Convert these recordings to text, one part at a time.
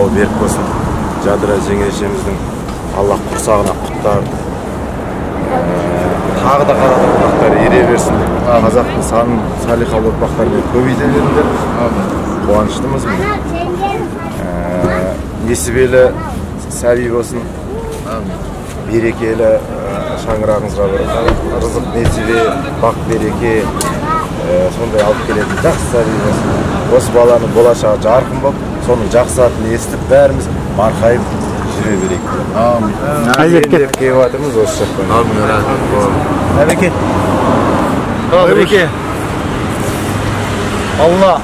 Бауы берік болсын. Жадыра жеңешеміздің Алла құрсағына құттарды. Тағы да қара ұрпақтар ере берсін. Қазақтың санын салиқалы ұрпақтармен көбейте беріңдер. Қуаныштымыз. Несібелі сәби болсын. Берекелі шаңырағыңызға бір ырзық, несібе, бақ, береке сондай алып келетін жақсы сәби болсын. Осы баланың болашағы жарқын болып, соның жақсы атын естіп бәріміз марқайып жүре берейік. Әмин. Деп келіп жатырмыз осы жақтан. Әмин. Әбеке. Әбеке. Алла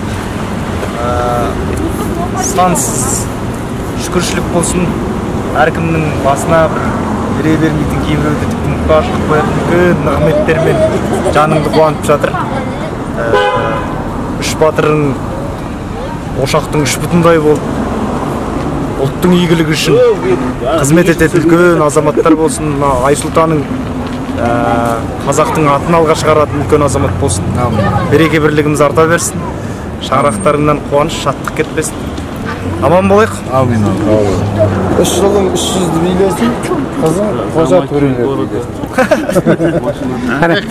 сансыз шүкіршілік болсын. Әркімнің басына бір ере бермейтін, кейбіреуді тіпті мұқтаж қылып қоятын үлкен нығметтермен жаныңды қуантып жатыр. Үш батырың ошақтың үш бұтындай болып, ұлттың игілігі үшін қызмет ететін үлкен азаматтар болсын. Мына Айсұлтанның қазақтың атын алға шығаратын үлкен азамат болсын. Береке бірлігіміз арта берсін. Шаңырақтарыңнан қуаныш, шаттық кетпесін. Аман болайық. Әмин. Үш жылдың 300-ді билесін, қызың қожа төрелер билесін.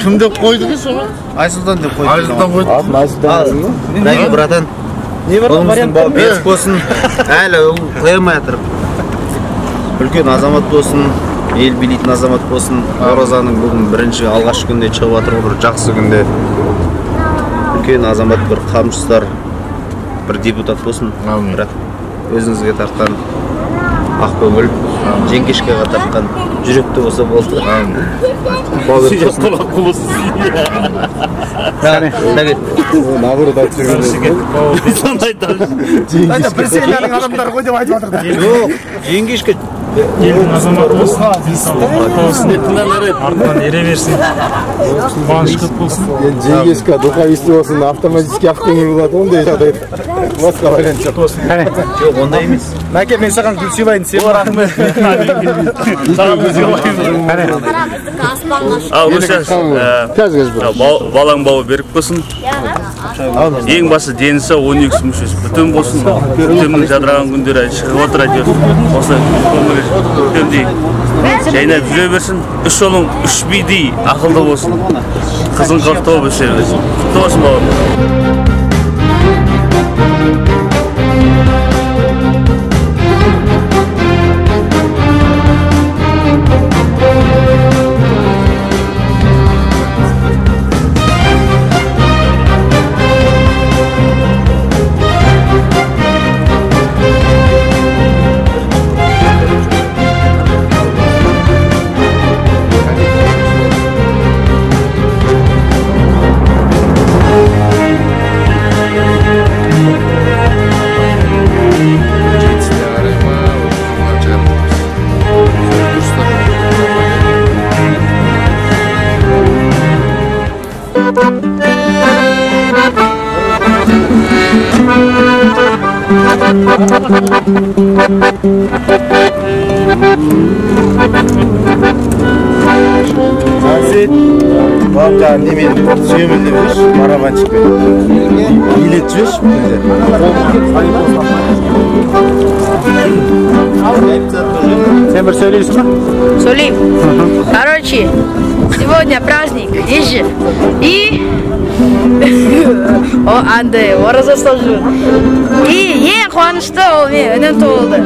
Кім деп қойды соны? Айсұлтан деп қойды. Айсұлтан қойды. Атын Айсұлтан. Бәке, братан. Не бар вариант? Берік болсын. Әлі қоя алмай жатыр. Үлкен азамат болсын, ел билейтін азамат болсын. Оразаның бүгін бірінші алғашқы күнде шығып жатыр ғой, бір жақсы күнде. Үлкен азамат, бір қамшы ұстар, бір депутат болсын. Брат, өзіңізге тартқан ақ көңіл, жеңгешкеге тартқан жүректі болса болды. Наоборот айтып жүрген. Бір семьяның адамдары ғой деп айтып жатыр. Жоқ, жеңгешке елдің азаматы болсын, денсаулығы болсын, артынан ере берсін, қуаныш көп болсын. Енді жеңгешке духовисті болсын, автоматически ақ көңіл болады ондай жағдайда. Басқа вариант жоқ. Жоқ, ондай емес. Мәке, мен саған гүл сыйлайын, сен рахмет. Саған гүл сыйлайын. Ал, балаң бауы берік болсын. Ең басы дені сау, 12 мүшесі бүтін болсын. Көктемнің жадыраған күндері шығып отыр әйтеуір. Осылай көңілі көктемдей жайнап жүре берсін. Үш ұлың үш бидей ақылды болсын. Қызың қырық тауып өсе берсін. Құтты болсын бауырым. Әсет, балам жаңа немен сүйемін деп жүрші, барабанщикпен. Билет жүрші бүгінде. Сен бір сөйлейсің ба? Сөйлеймін. Короче, сегодня праздник, езжи. И андай, ораза ұстап жүрмін. И ең қуанышты ол мен інім туылды.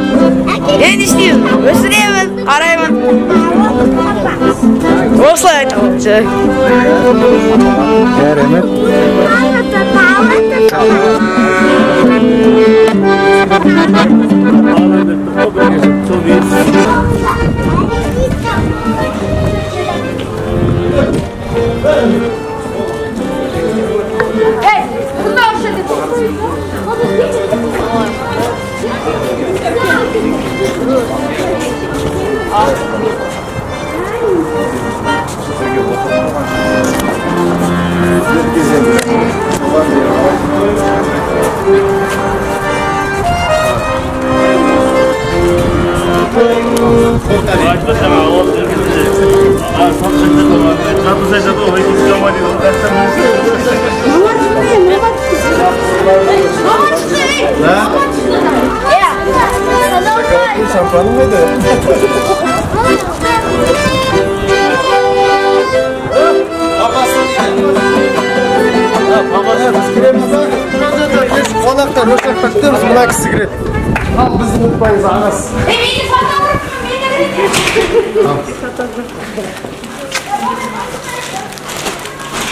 Енді істеймін, өсіремін, қараймын. Осылай айтамын. Керемет. Эй, куда вообще ты? Болмайды. Папасы дейді. Папасы біз кіреміз. Қонақтар осы жақта күтеміз, мына кісі кіреді. Ал бізді ұмытпаңыз, ағасы.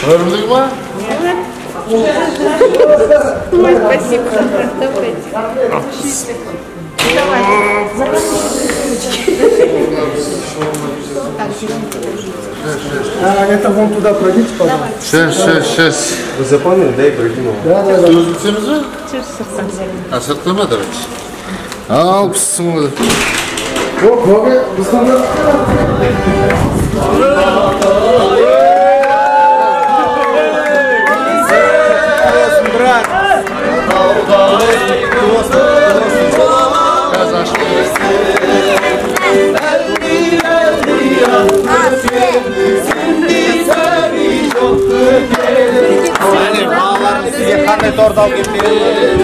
Көрдік ма? Ой, спасибо. Давайте. Давай. Это вон туда пройдите, пожалуйста. Сейчас, сейчас. Вы запомнили, да, Ибрагимова? Да, да, да. Өзіміз бе? А сыртта ма, давайте. Ал, пісің. О, көге, біздің. Брат. Қазір ашып. Әне, балаларым сізге қандай торт алып келіп береді?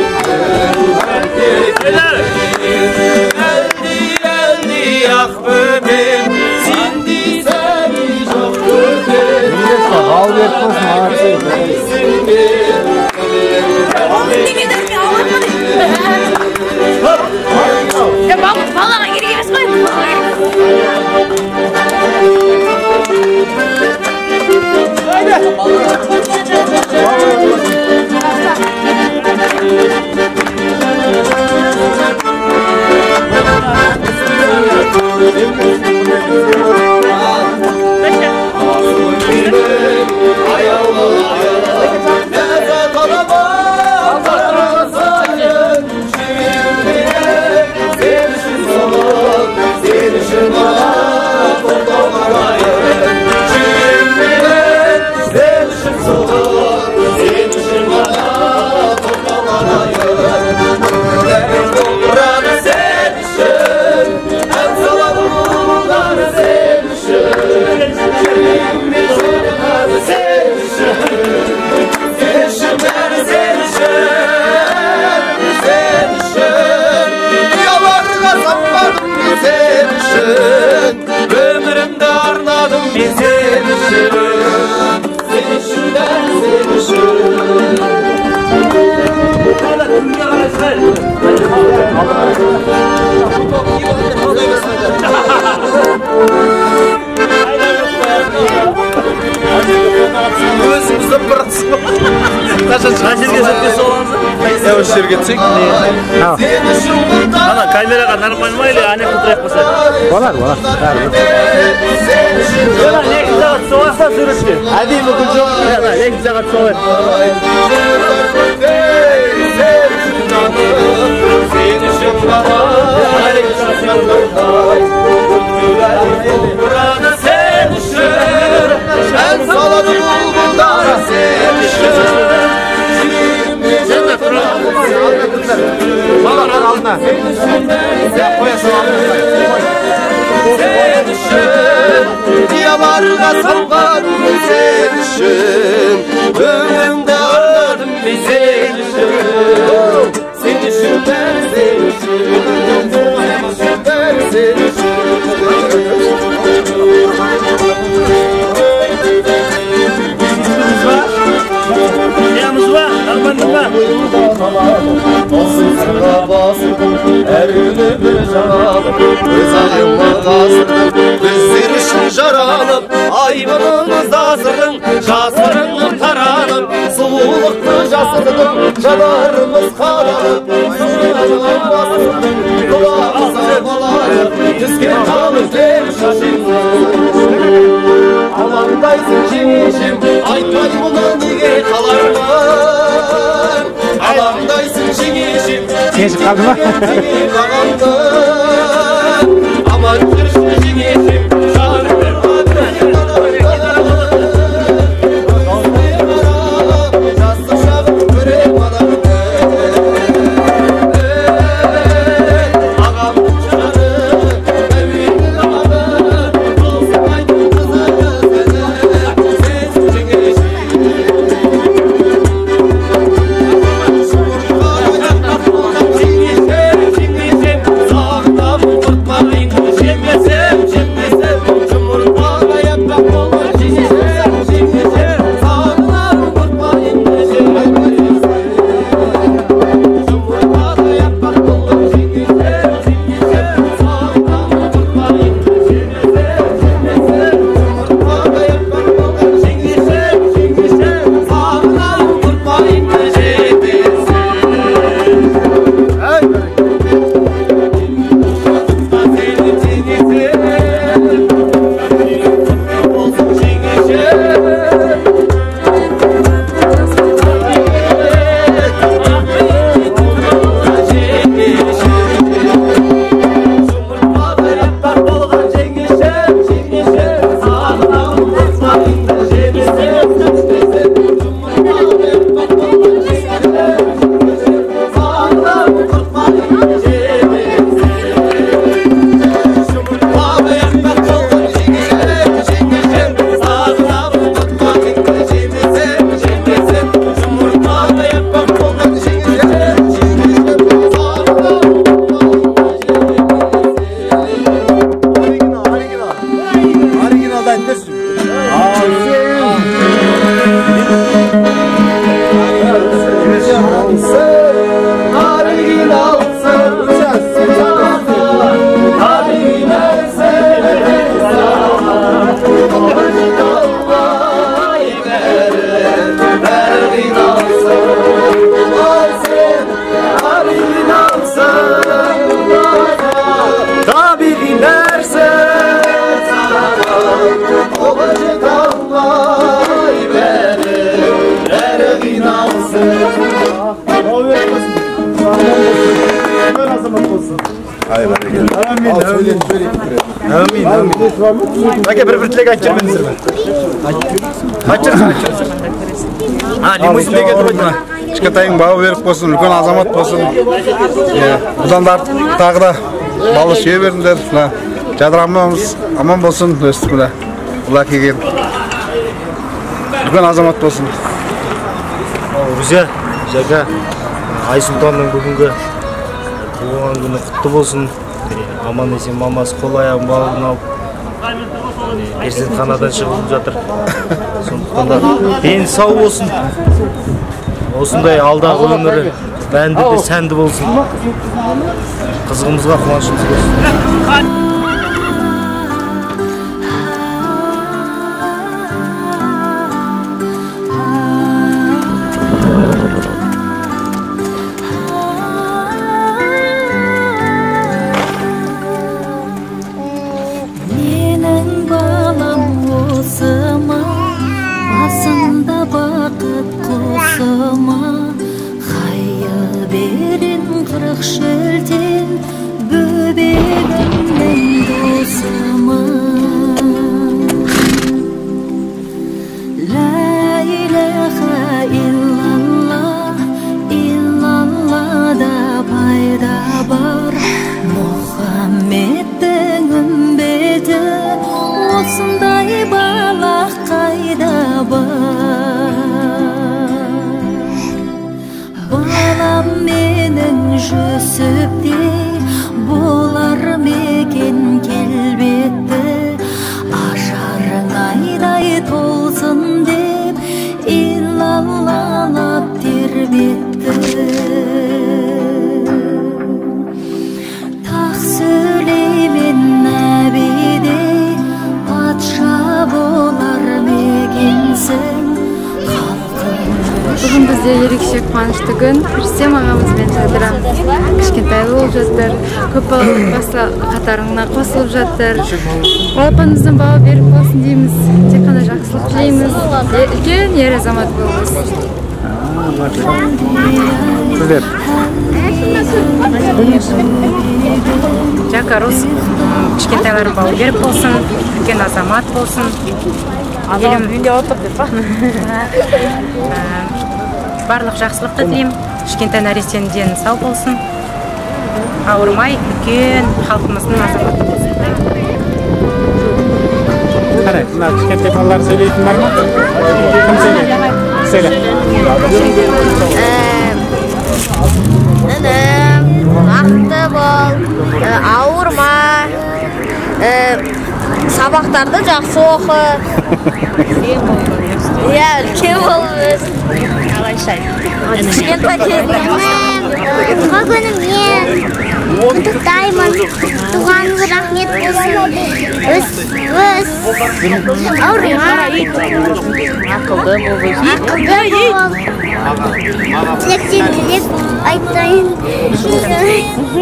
Ал беріп болсын, молодцы. Балаға керек емес қой. Өмірімді арнадым мен сен үшін, сен үшін, бәрі сен үшін. Өзімізді бір Қай жерге суретке соламыз? Осы жерге түсейік. Ана камераға нормально ма или ана жақта тұрайық болса? Болады, болады. Ана екі жаққа түсіп аласың суретке. Әдемі гүл жоқ. Ана екі жаққа түсіп алайық. Сен үшін ән салады бұлбұлдар, сен үшін. Балалар алдына. Қоя саламыз. Сен үшін дияларға салған мен сен үшін, өмірімді арнадым мен сен үшін, сен үшін, бәрі сен үшін, бәрі сен үшін. Ямыз ба? Нормально ма? Осынға басылдым, әр күні бір жаңалық, өз айыма ғасырдың, біздер үшін жаралып, айбынымыз асырдың, жасырынып таранып, сұлулықты жасырдың, жанарымыз қаралып, сұрағын басырдың, құлағымыз баланып, түскен қалың кер шашыңыз. Алаңдайсың жеңешем, айтпай мұны неге қалармын? Алаңдайсың жеңешем, Кешіп қалды ма? Аман жүрші жеңешем, жаным. Жастық шағым көрем адамды. Ағамның жаны, әуелі ағы, Алсыбайдың қызы сәні, сенсің жеңешем. Жеңешем, жеңешем, сағынамын құртпайын. Әмин, әмин. Әке бір тілек айтып жібермеңіздер ме? Айтып жіберіңіз. Лимузинде кетіп қойды. Кішкентайың бауы берік болсын, үлкен азамат болсын. Бұдан да тағы да балы сүйе беріңдер. Мына жадырамамыз аман болсын, өстіп мына ұл әкелген. Үлкен азамат болсын. Рузия, Жәка, Айсұлтанның бүгінгі туған күні құтты болсын. Аман есен мамасы қол аяғын бауырын алып перзентханадан шығып жатыр. Сондықтан да дені сау болсын. Осындай алдағы өмірі мәнді де сәнді болсын. Қызығымызға қуанышымыз болсын. Бүгін бізде ерекше қуанышты күн. Рүстем ағамыз бен Жадыра кішкентай болып жатыр, көп балалы отбасы қатарына қосылып жатыр. Балапанымыздың бауы берік болсын дейміз, тек қана жақсылық тілейміз. Үлкен ер азамат болыңыз. Жака Рус кішкентайларының бауы берік болсын, үлкен азамат болсын. Елім үйінде отыр деп па? Барлық жақсылықты тілеймін. Кішкентай нәрестенің дені сау болсын, ауырмай, үлкен халқымыздың азаматы болсын. Қарай, мына кішкентай балалар сөйлейтін бар ма? Кім сөйлейді? Сөйле. Інім, бақытты бол, ауырма, Сабақтарды жақсы оқы. Иә, үлкен болып өс. Кішкентай кезінде. Туған күніңмен құттықтаймын. Туғаныңызға рахмет болсын. Өс, өс. Ауырма. Ақылды болып өс. Ақылды бол. Тілектен тілек айтайын.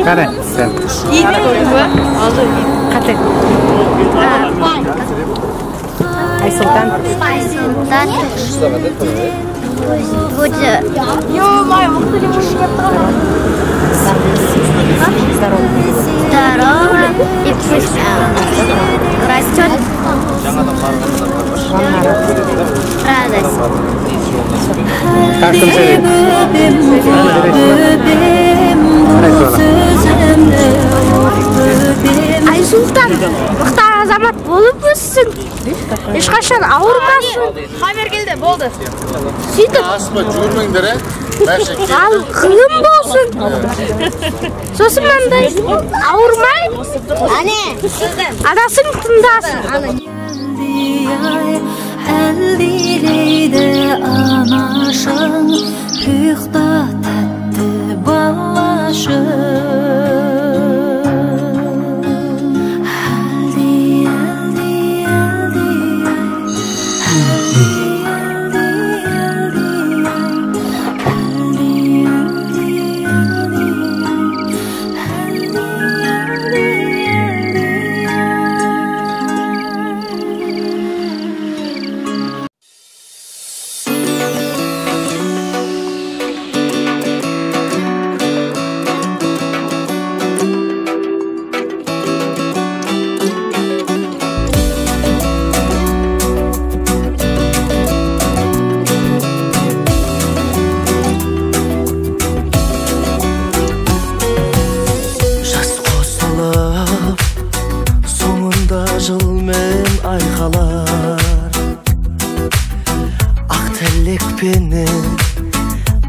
Қане, сен. Қате. Айсұлтан. Айсұлтан. Будет. Здорово. И пусть растет радость. Кім сөйлейді? Айсұлтан мықты азамат болып өссін. Ешқашан ауырмасын. Хабер келді, болды. Сөйтіп. Асма жүгірмеңдер, Ал ғылым болсын. Сосын мынандай ауырмай, анасын тыңдасын. Әлдилейді анашың, ұйықта тәтті балашың. Әлди, әлди, әлди, әлди, әлди, әлди, әлди, әлди, әлди, әлди. Жас қосылып, соңында жылмен айқалар. Ақ тілекпенен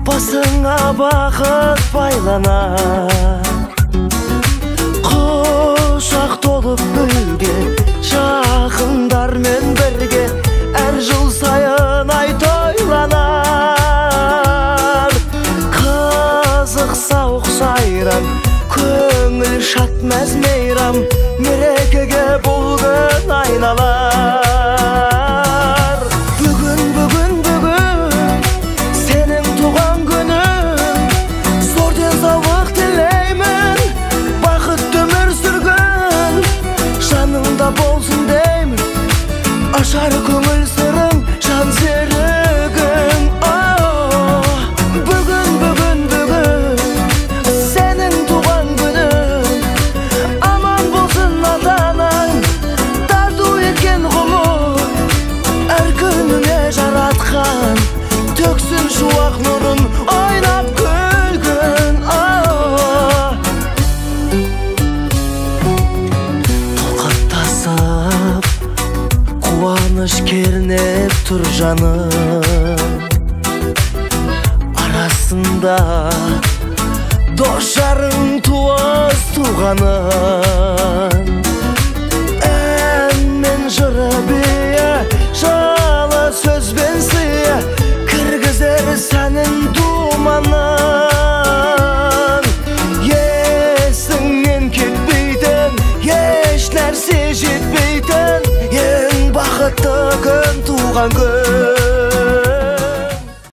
басыңа бақыт байланар. Құшақ толып гүлге, жақындармен бірге әр жыл сайын ай тойланар. Қызық сауық сайран, көңіл шат мәз мейрам, мерекеге бұл күн айналар. Бүгін, бүгін, бүгін сенің туған күнің, зор денсаулық тілеймін, бақытты өмір сүргін, жаныңда болсын деймін, ашар көңіл сырың, жан серігің. Бүгін, бүгін, бүгін сенің туған күнің, аман болсын ата-анаң, тарту еткен ғұмыр, әр күніңе жаратқан, төксін шуақ нұрын, ойнап күлгін. Толқып тасып, қуаныш кернеп тұр жаным, арасында дос жарың, туыс туғаның. Ән мен жыры биі, жылы сөзбен сыйы, кіргізер сәнін думанның. Есіңнен кетпейтін, еш нәрсе жетпейтін, ең бақытты күн туған күн.